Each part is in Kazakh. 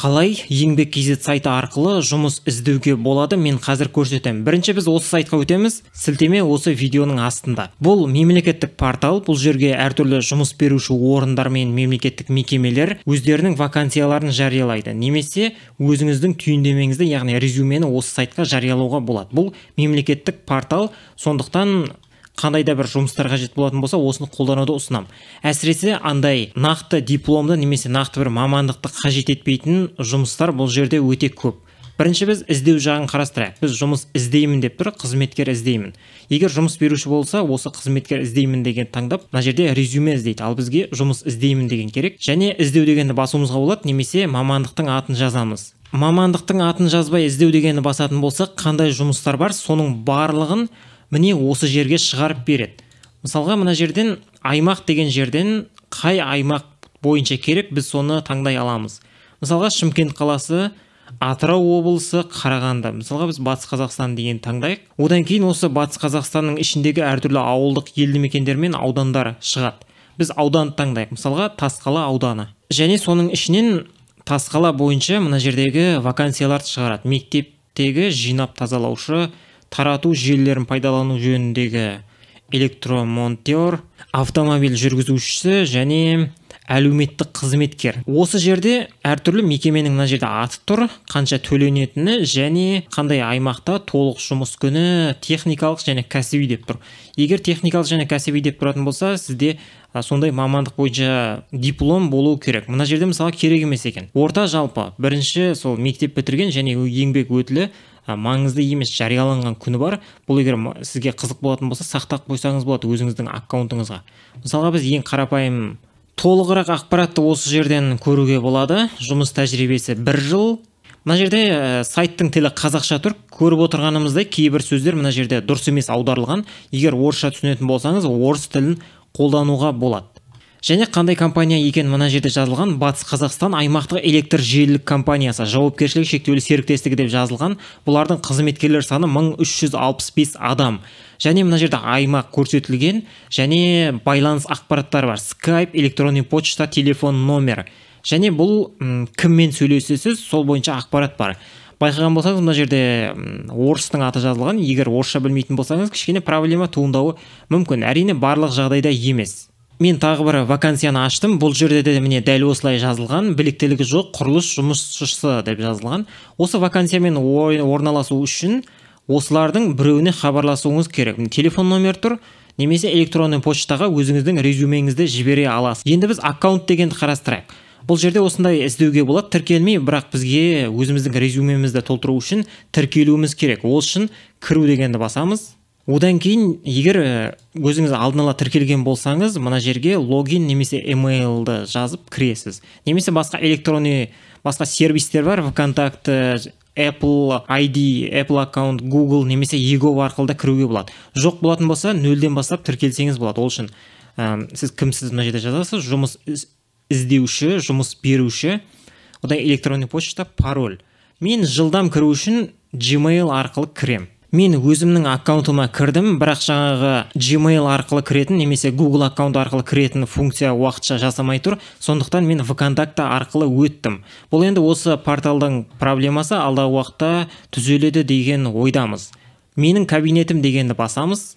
Қалай Еңбек kz сайты арқылы жұмыс іздеуге болады, мен қазір көрсетемін. Бірінші біз осы сайтқа өтеміз. Сілтеме осы видеоның астында. Бұл мемлекеттік портал. Бұл жерге әртүрлі жұмыс беруші орындар мен мемлекеттік мекемелер өздерінің вакансияларын жариялайды. Немесе өзіңіздің түйіндемеңізді, яғни резюмені осы сайтқа жариялауға болады. Бұл мемлекеттік портал, сондықтан қандай да бір жұмыстар қажет болатын болса, осыны қолдануды ұсынамын. Әсіресе андай нақты дипломды немесе нақты бір мамандықты қажет етпейтін жұмыстар бұл жерде өте көп. Бірінші біз іздеу жағын қарастырайық. Біз жұмыс іздеймін деп тұр, қызметкер іздеймін. Егер жұмыс беруші болса, осы қызметкер іздеймін деген таңдап, мына жерде резюме іздейді. Ал бізге жұмыс іздеймін деген керек. Және іздеу дегенді басуымызға болады, немесе мамандықтың атын жазамыз. Мамандықтың атын жазбай іздеу дегенді басатын болсақ, қандай жұмыстар бар, соның барлығын міне осы жерге шығарып береді. Мысалға, мына жерден аймақ деген жерден қай аймақ бойынша керек, біз соны таңдай аламыз. Мысалға, Шымкент қаласы, Атырау облысы, Қарағанды. Мысалға, біз Батыс Қазақстан деген таңдайық. Одан кейін осы Батыс Қазақстанның ішіндегі әртүрлі ауылдық елді мекендер мен аудандар шығады. Біз ауданды таңдайық. Мысалға, Тасқала ауданы. Және соның ішінен Тасқала бойынша мына жердегі вакансияларды шығарады. Мектептегі жинап тазалаушы, тарату желілерін пайдалану жөніндегі электромонтер, автомобиль жүргізушісі және әлеуметтік қызметкер. Осы жерде әртүрлі мекеменің мына жерде аты тұр, қанша төленетіні және қандай аймақта толық жұмыс күні, техникалық және кәсіби деп тұр. Егер техникалық және кәсіби деп тұратын болса, сізде сондай мамандық бойынша диплом болу керек. Мына жерде мысалы керек емес екен. Орта жалпы бірінші сол мектеп бітірген және еңбек өтілі маңызды емес, жарияланған күні бар. Бұл егер сізге қызық болатын болса, сақтап қойсаңыз болады өзіңіздің аккаунтыңызға. Мысалға, біз ең қарапайым толығырақ ақпаратты осы жерден көруге болады. Жұмыс тәжірибесі 1 жыл. Мына жерде сайттың тілі қазақша тұр. Көріп отырғанымыздай кейбір сөздер мына жерде дұрыс емес аударылған. Егер орысша түсінетін болсаңыз, орыс тілін қолдануға болады. Және қандай компания екен мына жерде жазылған. Батыс Қазақстан аймақтық электр желілік компаниясы жауапкершілігі шектеулі серіктестігі деп жазылған. Бұлардың қызметкерлер саны 1365 адам. Және мына жерде аймақ көрсетілген және байланыс ақпараттары бар. Skype, электронный почта, телефон номер. Және бұл кіммен сөйлесесіз, сол бойынша ақпарат бар. Байқаған болсаңыз, мына жерде орыстың аты жазылған. Егер орысша білмейтін болсаңыз, кішкене проблема туындауы мүмкін. Әрине, барлық жағдайда емес. Мен тағы бір вакансияны аштым. Бұл жерде де міне дәл осылай жазылған. Біліктілігі жоқ, құрылыс жұмысшысы деп жазылған. Осы вакансиямен орналасу үшін осылардың біреуіне хабарласуыңыз керек. Міне телефон номер тұр, немесе электронный почтаға өзіңіздің резюмеңізді жібере аласыз. Енді біз аккаунт дегенді қарастырайық. Бұл жерде осындай іздеуге болады, тіркелмей, бірақ бізге өзіміздің резюмемізді толтыру үшін тіркелуіміз керек. Ол үшін кіру дегенді басамыз. Одан кейін, егер өзіңіз алдын ала тіркелген болсаңыз, мына жерге логин немесе email-ді жазып кіресіз. Немесе басқа электронный, басқа сервистер бар, ВКонтакте, Apple ID, Apple аккаунт, Google немесе eGov арқылы да кіруге болады. Жоқ болатын болса, нөлден бастап тіркелсеңіз болады. Ол үшін сіз кімсіз мына жерде жазасыз, жұмыс іздеуші, жұмыс беруші, одан электронный почта, пароль. Мен жылдам кіру үшін Gmail арқылы кірем. Мен өзімнің аккаунтыма кірдім, бірақ жаңағы Gmail арқылы кіретін немесе Google аккаунт арқылы кіретін функция уақытша жасамай тұр. Сондықтан мен ВКонтакте арқылы өттім. Бұл енді осы порталдың проблемасы, алдағы уақытта түзеледі деген ойдамыз. Менің кабинетім дегенді басамыз.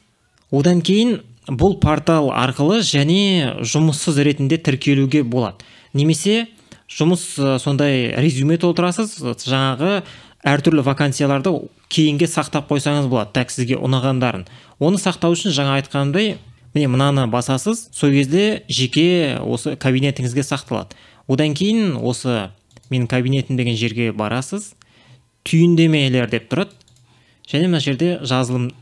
Одан кейін бұл портал арқылы және жұмыссыз ретінде тіркелуге болады. Немесе жұмыс сондай резюме толтырасыз, жаңағы әртүрлі вакансияларды кейінге сақтап қойсаңыз болады, тәк сізге ұнағандарын. Оны сақтау үшін жаңа айтқанымдай, міне мынаны басасыз, сол кезде жеке осы кабинетіңізге сақталады. Одан кейін осы менің кабинетім деген жерге барасыз, түйіндемелер деп тұрады. Және мына жерде жазылым,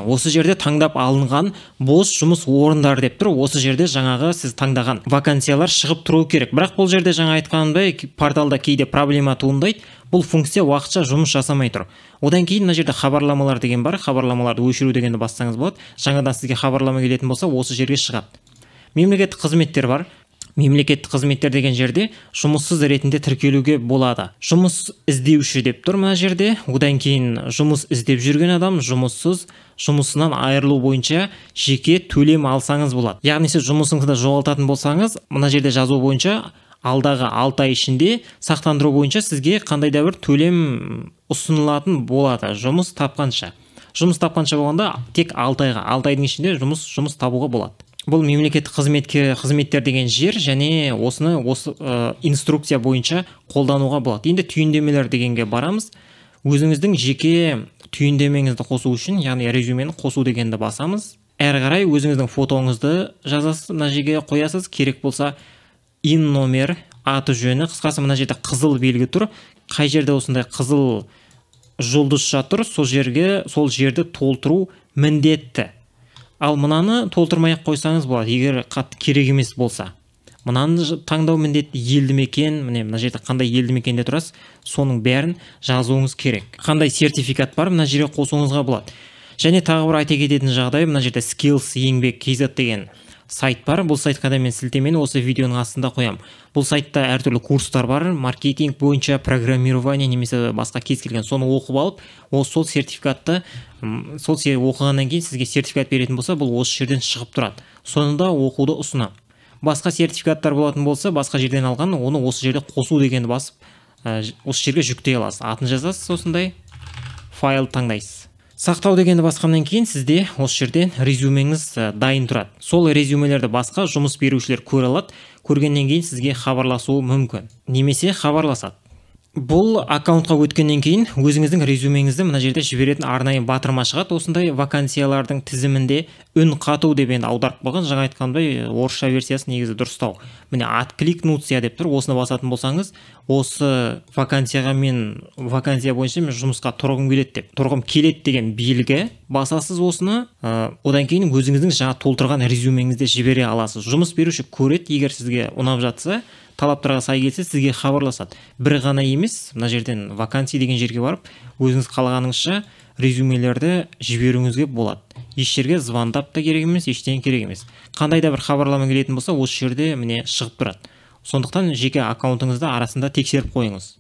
осы жерде таңдап алынған бос жұмыс орындары деп тұр. Осы жерде жаңағы сіз таңдаған вакансиялар шығып тұру керек. Бірақ бұл жерде жаңа айтқанымдай, порталда кейде проблема туындайды. Бұл функция уақытша жұмыс жасамай тұр. Одан кейін мына жерде хабарламалар деген бар. Хабарламаларды өшіру дегенді бассаңыз болады. Жаңадан сізге хабарлама келетін болса, осы жерге шығады. Мемлекеттік қызметтер бар. Мемлекеттік қызметтер деген жерде жұмыссыз ретінде тіркелуге болады. Жұмыс іздеуші деп тұр мына жерде. Одан кейін жұмыс іздеп жүрген адам жұмыссыз, жұмысынан айырылу бойынша жеке төлем алсаңыз болады. Яғни сіз жұмысыңызды жоғалтатын болсаңыз, мына жерде жазу бойынша Алдағы 6 ай ішінде сақтандыру бойынша сізге қандай да бір төлем ұсынылатын болады жұмыс тапқанша. Жұмыс тапқанша болғанда тек 6 айға, 6 айдың ішінде жұмыс табуға болады. Бұл мемлекеттік қызметтер деген жер, және осыны осы инструкция бойынша қолдануға болады. Енді түйіндемелер дегенге барамыз. Өзіңіздің жеке түйіндемеңізді қосу үшін, яғни резюмені қосу дегенді басамыз. Әрі қарай өзіңіздің фотоңызды жазасыз, мына жерге қоясыз. Керек болса ин номер, аты жөні, қысқасы мына жерде қызыл белгі тұр. Қай жерде осындай қызыл жұлдызша тұр, сол жерді толтыру міндетті. Ал мынаны толтырмай ақ қойсаңыз болады, егер қатты керек емес болса. Мынаны таңдау міндетті, елді мекен, міне мына жерде қандай елді мекенде тұрасыз, соның бәрін жазуыңыз керек. Қандай сертификат бар, мына жерге қосуыңызға болады. Және тағы бір айта кететін жағдай, мына жерде Skills еңбек kz деген сайт бар. Бұл сайтқа да мен сілтемені осы видеоның астында қоямын. Бұл сайтта әртүрлі курстар бар, маркетинг бойынша, программирование немесе басқа кез келген. Соны оқып алып, сол сертификатты, сол оқығаннан кейін сізге сертификат беретін болса, бұл осы жерден шығып тұрады. Соны да оқуды ұсынамын. Басқа сертификаттар болатын болса, басқа жерден алған, оны осы жерде қосу дегенді басып, осы жерге жүктей аласыз. Атын жазасыз, осындай файл таңдайсыз. Сақтау дегенді басқаннан кейін сізде осы жерден резюмеңіз дайын тұрады. Сол резюмелерді басқа жұмыс берушілер көре алады. Көргеннен кейін сізге хабарласуы мүмкін. Немесе хабарласады. Бұл аккаунтқа өткеннен кейін өзіңіздің резюмеңізді мына жерде жіберетін арнайы батырма шығады. Осындай вакансиялардың тізімінде үн қату деп енді аударып қойған, жаңа айтқандай орысша версиясы негізі дұрыстау. Міне откликнуться деп тұр. Осыны басатын болсаңыз, осы вакансияға мен вакансия бойынша мен жұмысқа тұрғым келеді деп, тұрғым келеді деген белгі басасыз осыны. Одан кейін өзіңіздің жаңа толтырған резюмеңізді жібере аласыз. Жұмыс беруші көреді, егер сізге ұнап жатса, талаптарға сай келсе, сізге хабарласады. Бір ғана емес, мына жерден вакансия деген жерге барып, өзіңіз қалағаныңызша резюмелерді жіберуіңізге болады. Еш жерге звондап та керек емес, ештеңе керек емес. Қандай да бір хабарлама келетін болса, осы жерде міне шығып тұрады. Сондықтан жеке аккаунтыңызды арасында тексеріп қойыңыз.